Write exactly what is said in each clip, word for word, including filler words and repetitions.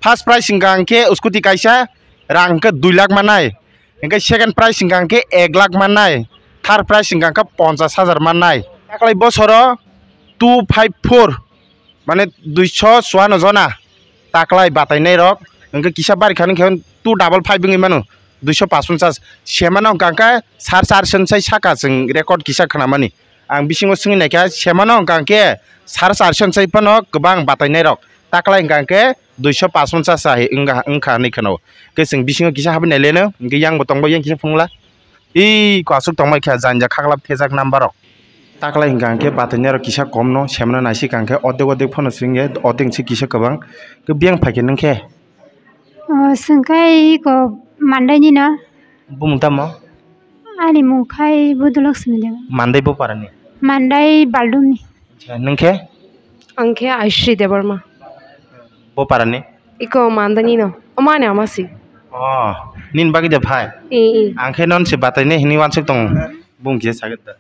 First prize hwnkha hwnkhe scooty kaisa, rang hwnkhe dui lakh mannai. Hwnkhe second prize hwnkha hwnkhe ek lakh mannai. Third prize hwnkha hwnkhe ponchash hajar mannai. Taklai bosoro two five four, mane duiso chuano jona taklai batainai rok, hwnkhe kisa bari khani khe two double five wngwi mano, duiso pash ponchash. Semano hwnkha hwnkhe sar charso sai saka chwng record kisa khnamani. Ang bisingo swngwi naikha, semano hwnkha hwnkhe sar charso sai phano kwbang batainai rok, taklai hwnkha hwnkhe duiso pash ponchash wngkha hinwi khwnao. Hwnkhe chwng bisingo kisa habwi naileno, hwnkhe yang bo tongbai yang kisa phunukla. Ii, kwasuk tongbai kha, janja khaklap thejak number rok. Taklai hwnkha hwnkhe batainai rok kisa kom no, semano naisik hwnkhe odek odek phano swngya, odek se kisa kwbang. Khe biyang phaikhe nwng khe? O, swngkhe iko mandaini no. Bumung tamo? Ani mung khai Budulok Sumideo. Mandai bo parani? Mandai Baldumni. Acha, nwng khe? Ang khe Aishri Debbarma. Bo parani? Iko Mandani no. Omani amasi. Oh, nini bagwi de phai? I, i. Ang khe non se batainai hinwi wansuk tongo. Bung kisa sagwi da.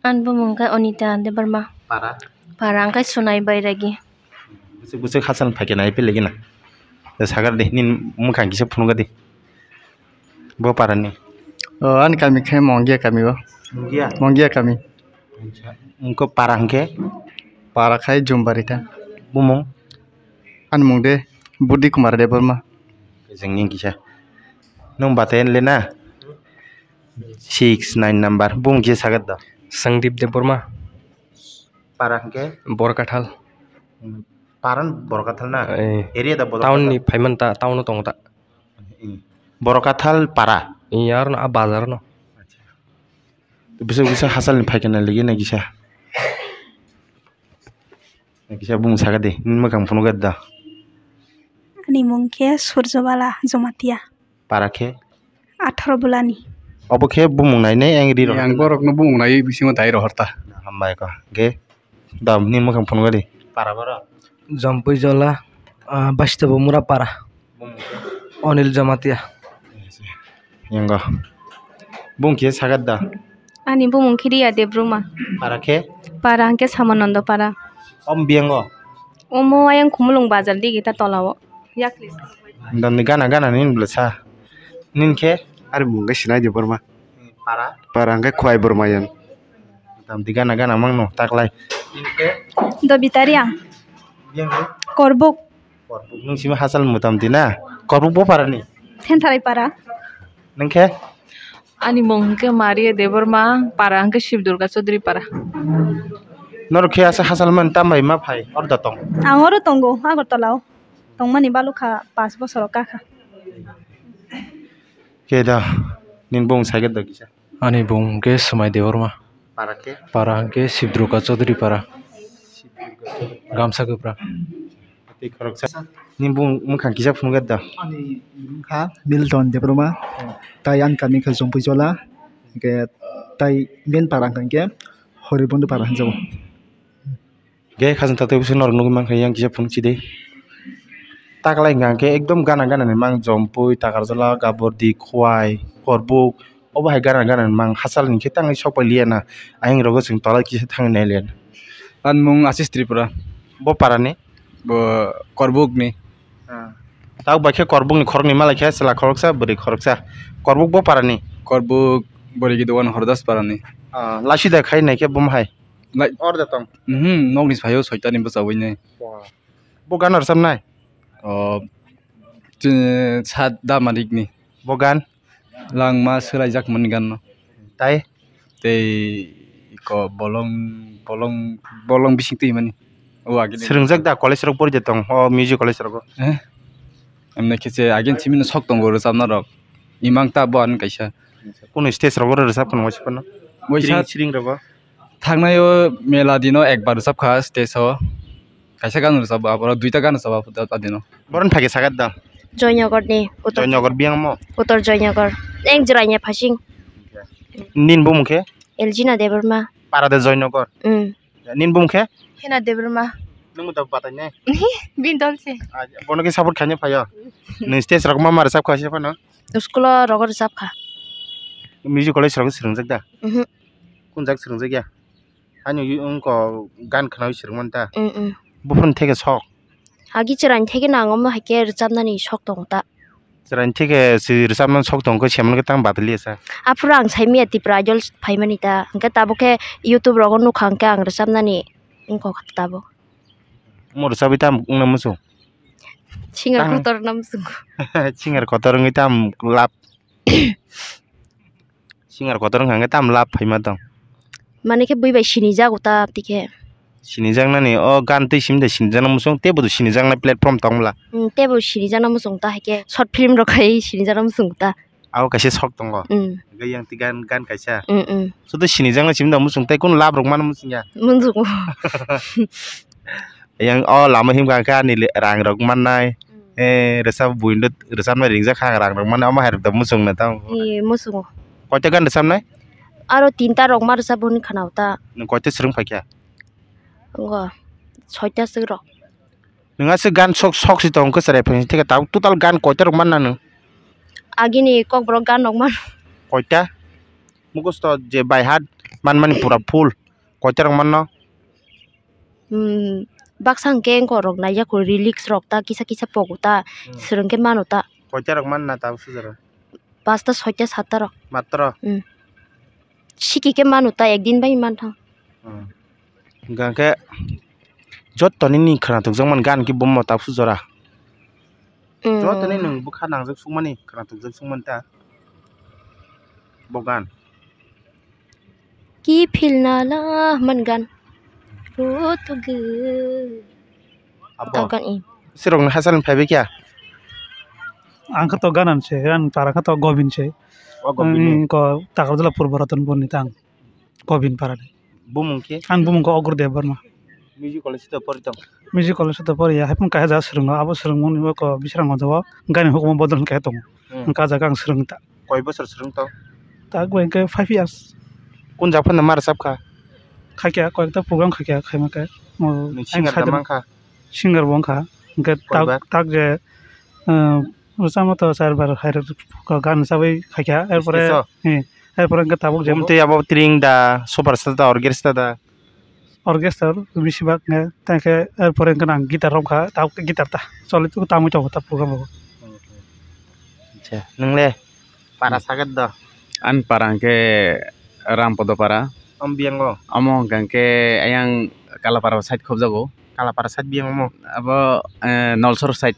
Ani bumung khe Onita Debbarma. Para? Para ang khe Sunai Bairagi. Bwswk bwswk hachal phaikhe nai pele gina. De sagar de nini mwkhang kisa phunukgadi. Bo parani? O, ani kami khe Mongia kami o. Mongia? Mongia kami. Acha. Wngkhe para hwnkhe? Para khai Jumbari ta. Bumung? Ani mung de Budi Kumar Debbarma. Jengni kisa. Nwng batai le na? Six nine number. Bumung kisa sagat da? Sangdip Debbarma. Para hwnkhe? Borkathal. Paran Borkathal na? Eh, area da Borkathal? Town ni phaiman ta, town o tongo ta. Hmm. Borkathal para? Iya, aro a bazar no. Acha. Bisa bisa hachal ni phaikhe na ligi na kisa. Na kisa bung saga de, nini mwkhang phunukgad da. Ani mung khe Surjobala Jomatia. Para khe? Atharo bolani. Obo khe bumung nainai ang ri rw. Ang borokno bumung naiwi bisingo dai rohor ta. Hambai kha. Ge. Da, nini mwkhang phunukgadi. Para boro? Jompui Jola, ah, Baistobo Mura para. Bumung khe? Onil Jamatia. Yango. Bung khe sagat da? Ani bumung khe Riya Debruma. Para khe? Para hwnkhe Samanando para. Om biyango? Omo ayang Khumulwng bazar digi ta tola o. Yakli. Damni gana gana nini bwlasa. Nini khe? Ari mung khe Sinai Debbarma. Para? Para hwnkhe Khwai Bormayan. Damni gana gana mangno taklai. Nini khe? Dobita Riya. Biyango? Korbuk. Korbuk nwng simi hachal mutamti na? Korbuk bo parani? Thentharaipara. Nwng khe? Ani mung hwnkhe Maria Debbarma, para hwnkhe Shiv Durga Chaudhary para. Norok khe asa hachal man tambai ma phai, oro da tong? Ang oro tongo, Agartala o. Tongmani balukha, pash bosor o kakha. Khe da, nini bung saikhe da kisa? Ani bung hwnkhe Swmai Debbarma. Para khe? Para hwnkhe Sibdruka Chaudhary para. Gamsa kwpra. Tei khoroksa. Nini bung mwkhang kisa phunukgad da? Ani bung kha Milton Debbarma. Hmm. Tai ani kami kha Jompuijola. Hwnkhe tai main para hwnkhe Horibondu para hwnjago. Ge khajang taktwi bwswk norok nugwi mankha yang kisa phunuk chide. Taklai hwnkha hwnkhe ekdom gana gana ni mang Jompui, Takarjala, Gabordi, Khowai, Korbuk, obo hai gana gana ni mang hachal ni khe tangwi sok pai liya na. Ayang rogo chwng tola kisa thangwi nai liya na. Ani mung Ashish Tripura. Bo para ni? Bo Korbuk ni. Ah. Tabuk bai khe Korbuk ni khorok ni malai khe chwla khoroksa, bwrwi khoroksa. Korbuk bo para ni? Korbuk bwrwi ki dogan Hordas para ni. Ah, lachi da khai nai khe bum hai. Lai- Or da tong? Mhm, nokni sayo soitani bwchawi nai. Bo gana rwchapnai? O, chini sat da manik ni. Bo gan? Langma swlaijak mani gan no. Tai? Tei ko bolong, bolong, bolong bising twi mani. O agini. Swrwngjak da college rok pori de tong, o music college rogo? Eh? Emne khe se agin simi no sok tongo rwchapna rok. Imang ta bo ani kaisa. Kunu stage rogo rwchap kunu waisa phano? Waisa. Siring, siring rogo? Thangnai o mela dino ekbar rwchap kha stage o. Kaisa gan rwchap, aboro duita gan rwchap a dino. Boron phage sagat da? Joynagar ni. Utor. Joynagar biyang mo? Utor Joynagar. Eng jora nya phasing. Nin bumung khe? Eljina Debbarma. Para de Joynagar? Mm. Nin bumung khe? Hena Debbarma. Nung da batai ne? Bin dol se. Ah, bono khe support khaina phayo. Nung stage rok ma ma rwchap kha se phano? School o rogo rwchap kha. Music college rok swrwngjak da? Mhm. Kun jak swrwngjak ya? Ani wngko gan khwnawi swrwngmani ta? Mm, mm. Buphuruni theke sok? Agi chwraini theke no ang omo hai khe rwchapnani sok tongo ta. Chwraini theke si rwchapnani sok tongo khe, semani khe tang batali ya sa. Aphuru ang sai manya Tipra Idol phaimani ta. Hwnkhe tabuk khe YouTube rogo nukha hwnkhe ang rwchapnani wngkha tabuk. Omo rwchabwi tamo wngna muchung? Singer Tang- kotor wngna muchung. Singer kotor wngwi tamo lab. Singer kotor wngkha hwnkhe tamo lab phaima tong? Mane khe bui bai sinijago ta tei khe. Sinijaknani o gan twi simi da sinijakna muchung, tei bodo sinijaknai platform tong bwla? Hmm, tei bo sinijakna muchung ta hai khe short film rok khai sinijakna muchung ta. Abo kaisa sok tongo. Hmm. Hwnkhe yang twi gan, gan kaisa. Hmm, hmm. Soto sinijaknai simi da muchung tei kunu lab rok mano muchung ya? Muchungo. Yang o lama himkha khe ani le-, rang rok mannai. Hmm. Eh, rwchap buino rwchapnai ringjak kha, rang rok mannai, omo hai rok da muchung na tamo. Eh, muchungo. Koita gan rwchapnai? Aro tinta rok ma rwchap hwnwi khna o ta. Nwng koita swrwng phaikha? Ngo, soita swk rok. Nwng aswk gan sok, sok si tong khe chwrai phai theke tabuk total gan koita rok manna nwng? Agini kokborok gan rok man. Koita? Mukhusto je by heart manmani pura full koita rok manno? Hmm, baksa hwnkhe eko rok naiya kho, lyrics rok ta kisa kisa pogo ta, Hmm. Swrwng khe mano ta. Koita rok manna tabuk sujaro? Pasta, soita, satta rok. Matro? Hmm. Siki khe mano ta, ekdin bai manthang. Hmm. Hwnkhe joto nini khwnathokjakmani gan khe bummo tabuk sujora. Hmm. Joto ni nwng bwkha nangjak sukmani, khwnathokjak sukmani ta. Bo gan. Ki phil na la man gan. Ro to ge. Abo. Ka gan i. Sirok ni hachal ni phaibai kya? Ang kha to ganan se, ang para kha to Gobin se. O Gobin ni. Ang ko Takarjala Purba Ratanpur ni tang. Gobin para ni. Bumung khe? Ang bumung ko Ogro Debbarma. Music college to pori tong? Music college to pori ya, haipung kaha ja swrwngo, abo swrwngmung ni bo ko bisrango jago, gani hukumu bodol hwnkhe tongo. Hmm. Hwnkhe ah jaga ang swrwng ta. Koi bosor swrwng tong? Ta goi hwnkhe five years. Kun jak phano ma rwchap kha? Khaikya, koyekta program khaikya, khaima khe. Mo, Ni ang singer da sakni mankha? Singer bo wngkha. Hwnkhe Koi tak, ba? Tak je, eh, rwchapma to char bar hai rw-, gan rwchabwi khaikya. Erpore, Stage o? Eh, erpore hwnkhe tabuk je Bumtwi abo tring da, super star da, orchestra da? Orchestra bisi bak nge, tei khe erpore hwnkhe ang guitar romkha, tabuk guitar ta choli tamo tongo ta program o. Acha, nwng le para Hmm. sagat da? Ani para hwnkhe Rampodo para. Om biyango? Omo hwnkhe hwnkhe ayang Kalapara side khobjago. Kalapara side biyang omo? Abo, eh, Nolsor side.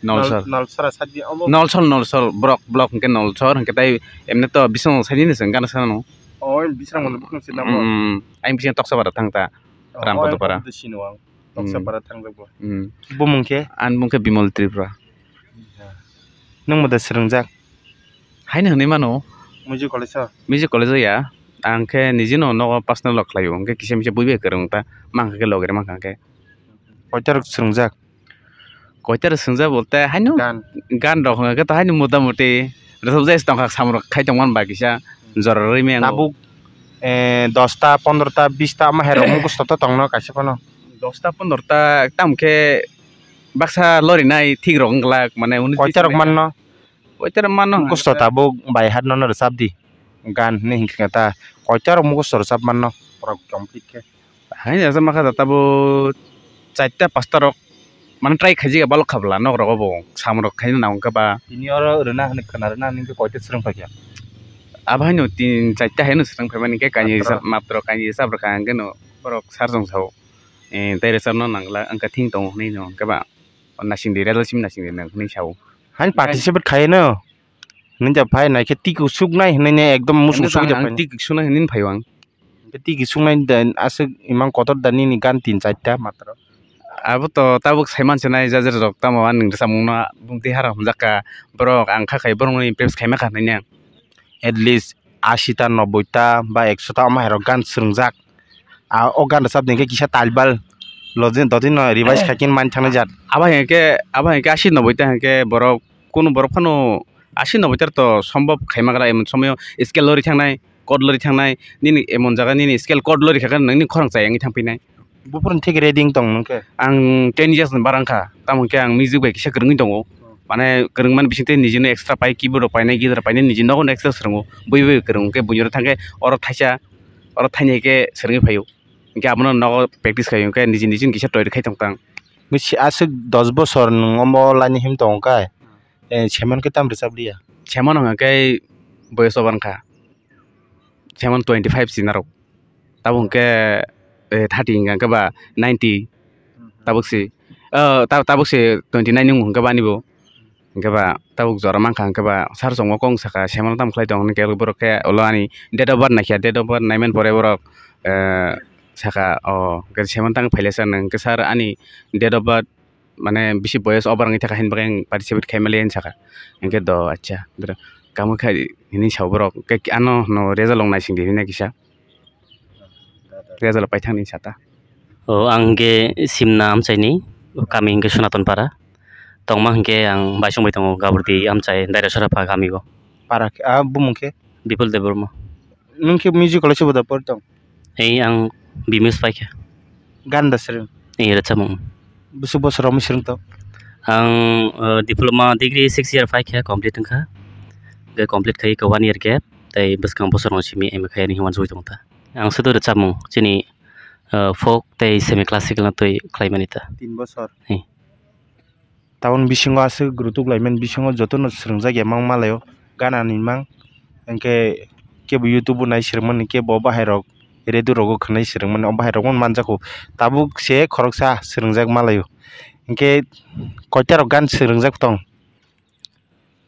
Nolsor. Nol-, Nolsora side biyang omo? Nolsor, Nolsor, block, block hwnkhe Nolsor, hwnkhe tai emne to bisong side ni se gana sana no. Oh, bisong mo bukung se namo? Mm, ayang bising Toksapara thang ta. Oh, Rampodo para. Ayang sino ang. Toksapara Hmm. thang jago. Hmm. Bumung khe? Ani bumung khe Bimal Tripura. Nwng moda swrwngjak? Haino hwnwi mano. Music college o? Music college o ya. Ang khe nijino nogo personal rok khlaio. Hwnkhe kisa misa bui bai kwrwng ta. Mang khe logi rw mankha khe. Koitarok swrwngjak? Koitarok swngjak bolte haino Gan. Gan rok hwnkhe to haino motamuti rwchapjak se tongkha samung rok khai tongmani ba kisa jora rwui maya. Tabuk, eh, dosta, pondrota, bista omo hai rok mukhus to tongno kaisa phano. Dosta, pondrota tamo khe baksa lorinai thik rok wng glak, mane uni Koitarok manno? Koitarok manno. Mukhus to tabuk bai hat nono rwchap di. Gan hinwi hinkhe ta koitarok mukhus to rwchap manno. Borok complete khe. Hai jasa makha da tabuk chaita pasta rok mane try khaijak balok kha bwla nok rogo bo samung rok khaina nang khe ba. Tini oro rwna hwnwi khwna rwna hwnwi khe koita swrwng paikha? Abo haino tin chaita haino swrwng phaimani khe kainwi Matro. Sa-, matro kainwi sa bwrwkha hwnkhe no borok sarjong sao. Eh, tei rwchapna nangla wngkha thing tongo hwnwi no hwnkhe ba nasing di, result simi nasing di nang hwnwi sao. Haino participate khaino? Nini ja phai nai khe twi kusuk nai hwnwi ne ekdom musuk suk ja phai. Twi kusuk nai hwnwi phai ang. Twi kusuk nai da aswk imang kotor da nini gan tin chaita matro. Abo to tabuk sai manse nai ja jer rok tamo ani rwchapmung no bumtwi hara hwnjak kha borok ang kha khai borok no impress khaima kha hwnwi ne. At least ashi ta, nobboi ta ba ekso ta omo hai rok gan swrwngjak. A, o gan rwchap di hwnkhe kisa talbal lodin dodin no revise khai khe man thangna jat. Abo hai khe, abo hai khe ashi nobboi ta hwnkhe borok, kunu borok phano ashi nobboi ta to sombhob khai magra emon somoyo scale lori thangnai, chord lori thangnai, nini emon jaga nini scale chord lori kha khe nini khorang chayangwi thangphinai. Buphuruni thik ready wng tong nung khe? Ang ten years ni barang kha, tamo khe ang music bai kisa kwrwngwi tongo. Mane kwrwngmani bisingtwi nijino extra pai keyboard rok painai, guitar painai, niji nogo extra swrwngo. Bui bai kwrwng khe buino thangkhe oro thaisa, oro thaini hai khe swrwngwi phaio. Hinkhe abono nogo practice khai, hinkhe niji niji kisa toitor khai tong tang. Bisi aswk dos bosor nwng omo laini him tongo kai, eh, seman khe tam rwchap liya? Seman hwnkha khe boyos over wngkha, seman twenty five si narwk, tabuk hwnkhe, eh, thirty hwnkha khe ba ninety, tabuk si, oh, ta-, tabuk si twenty nine wng hwnkhe ba ani bo. Hwnkhe ba tabuk jora mankha, hwnkhe ba sir chwngno kok sakha, seman tamo khlai tong, hwnkhe borok khe ulo ani date of birth naikha, date of birth naiman pore borok, eh, sakha, o, hwnkhe seman tang phailesa nwng, hwnkhe sir ani date of birth mane bisi boyos over wngwi thangkha, hini bagwi ang participate khai manliya, hini sakha. Hwnkhe do, acha, kamo khai hini sa borok, hwnkhe ano hwno result rok naisingdi hini kisa. Result paithangni sata. O, ang hwnkhe Simna amchaini, kami hwnkhe Sonaton Para. Tongma hwnkhe ang baisong bai tongo, Gaburdi amchai, Dairasora pha kami o. Para khe, ah, bumung khe? Bipul Debbarma. Nwng khe music college o boda pori tong? Ei, ang B M S paikha. Gan da swrwng? Ei, rwchapmung. Bwswk bosor romwi swrwng tong? Ang, uh, diploma degree six year paikha, complete wngkha. Hwnkhe complete khai khe one year gap, tei bwskang bosor rok simi M A khaiyani hwnwi uansugwi tongo ta. Ang sudu rwchapmung, chini, uh, folk tei semi classical no twi khlaimani ta. Tin bosor. Hi. Taboni bisingo aswk gurutuk laimani bisingo jotono swrwngjak ya mang malaio, gana ni mang, hwnkhe kebo YouTube o nai swrwngmani, kebo bahai rok radio rogo khwnai swrwngmani, o bahai rokno manjakho, tabuk se khoroksa swrwngjak malaio, hwnkhe koita rok gan swrwngjak tong?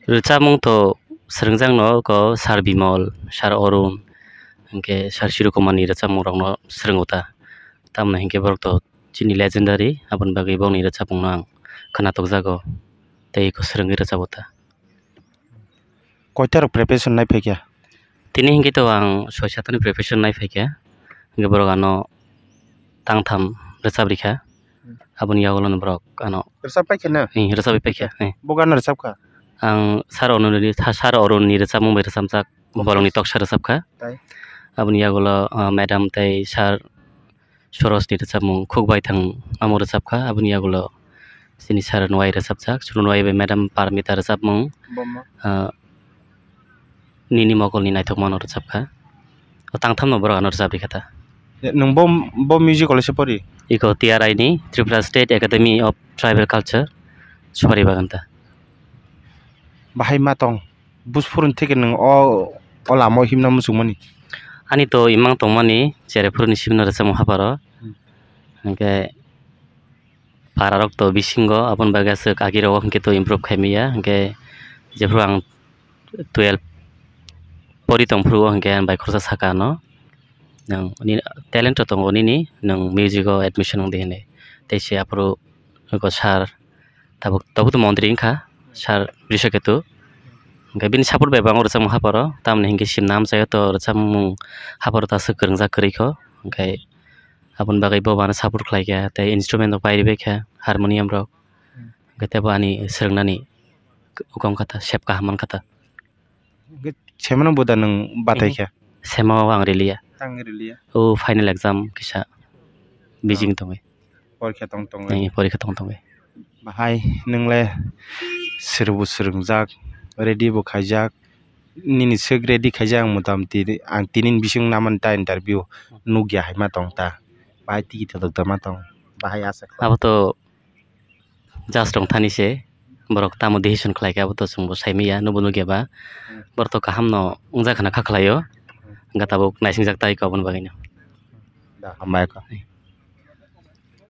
Rwchapmung to swrwngjakno oko Sir Bimal, Sir Arun, hwnkhe Sir Shirukumar ni rwchapmung rokno swrwngo ta. Tamoni hwnkhe borok to chini legendary, aboni bagwi bokni rwchapmungno ang khwnatok jago tei eko swrwngwi rwchabo ta. Koita rok preparation nai phaikha? Tini hwnkhe to ang soi satani preparation nai phaikha, hwnkhe borok ano tangtham rwchap rikha. Aboni yagulo no borok ano rwchap paikha na? Hi, rwchapwi paikha, hi. Bo gana rwchapkha? Ang Sir Arun ni, Sir Arun ni rwchapmung bai rwchapjak, bolongni toksa rwchapkha. Tai? Aboni yagulo, ah, madam tei Sir Soros ni rwchapmung Khukbai Thang amo rwchapkha. Aboni yagulo chini Sir Nwai rwchapjak, Sir Nwai bai madam Parmita rwchapmung, Bomo. Ah, Nini Mokolni Naithokmano rwchapkha. O tangthamno borok ano rwchap rikha ta. Nwng bo, bo music college o pori? Iko T R I ni, Tripura State Academy of Tribal Culture, Supari Bagan ta. Bahai ma tong, buphuruni theke nwng o, o lama o himna muchungmani? Ani to imang tongmani, cheraphuruni simno rwchapmung haparo. Hmm. Hwnkhe pararok to bisingo, aboni bagwi aswk agirok hwnkhe to improve khaimaya, hwnkhe jephru ang twelve pori tongphuru o hwnkhe ang bai khoroksa saka ano, nwng nini talent rok tongo nini, nwng music o admission wngdi hinwi, tei se aphuru eko sir tabuk, tabuk to montri wngkha sir Brishaketu, hwnkhe bini support bai bo ang rwchapmung haparo, tamoni hwnkhe simna amchaio to rwchapmung haparo ta aswk kwrwngjak kwrwi kho, hwnkhe aboni bagwi bo bo ano support khlaikha tei instrument rok pai ribaikha, harmonium rok, hwnkhe teibo ani swrwngnani kok wngkha ta, sep kaham mankha ta. Hwnkhe semano bo da nwng batai kha? Sema o ang riliya. Tang riliya? O final exam kisa bijing tongwi. Porikha tong tongwi. Eh, porikha tong tongwi. Bahai nwng le sir bo swrwngjak, ready bo khaijak. Nini swk ready khaijak ang motamoti ang tini ni bising namani ta interview nukya hai ma tong ta. Bahai tiki thodok da ma tong. Bahai asa khlai. Abo to just rwng thani se, borok tamo decision khlai khe abo to chwng bo sai manya, nukbo nukya ba. Hmm. Borok to kaham no wngjak khna kha khlai o, hmm, hwnkhe tabuk naisingjak tai khe aboni bagwi no. Da, hambai kha.